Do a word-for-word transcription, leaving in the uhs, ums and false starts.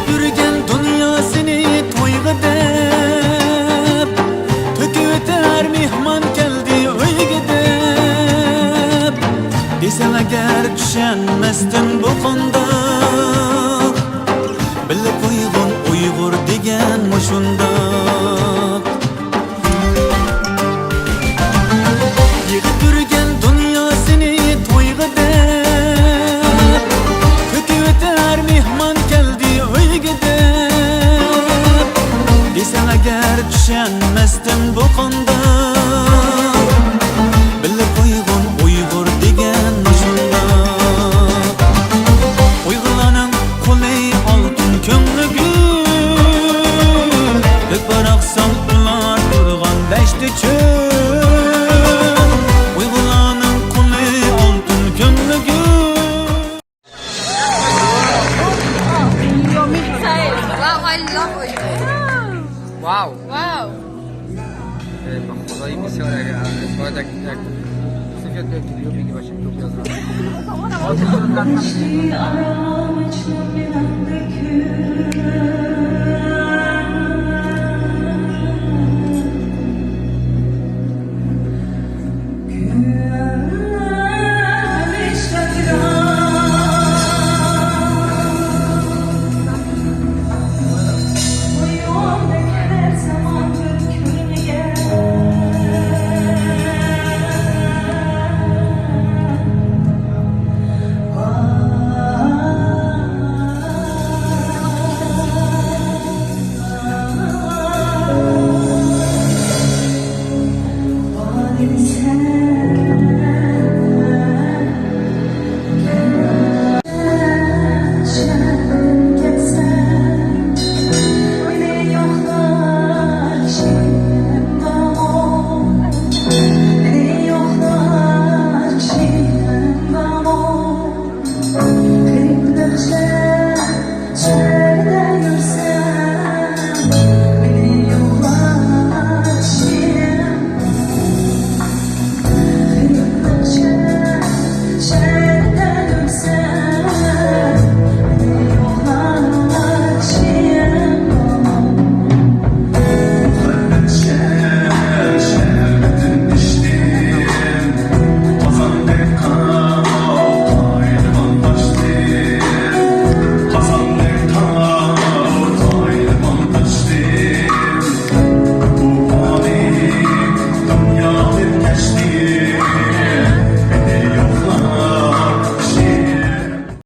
كۆرگەن دۇنياسىنى تويغا دەپ، تۆكۈۋېتەر مېھمان كەلدى ئۆيگە دەپ. دېسەڭ ئەگەر چۈشەنمەستىن بۇ قانداق، بىللە قويغىن ئۇيغۇر دېگەن مۇشۇنداق. يىغىپ يۈرگەن دۇنياسىنى تويغا دەپ، تۆكۈۋېتەر مېھمان كەلدى ئۆيگە دەپ. دېسەڭ ئەگەر چۈشەنمەستىن بۇ قانداق، بىللە قويغىن ئۇيغۇر دېگەن مۇشۇنداق. ئۇيغۇرلارنىڭ قولى ئالتۇن، كۆڭلى گۈل، بىر باراقسان ئۇلار تۇرغان دەشتى چۆل. ئۇيغۇرلارنىڭ قولى ئالتۇن، كۆڭلى گۈل. Wow, I love it. Wow. Wow. Eh, ma cosa iniziare a guardare che se vedete il video mi faccio proprio.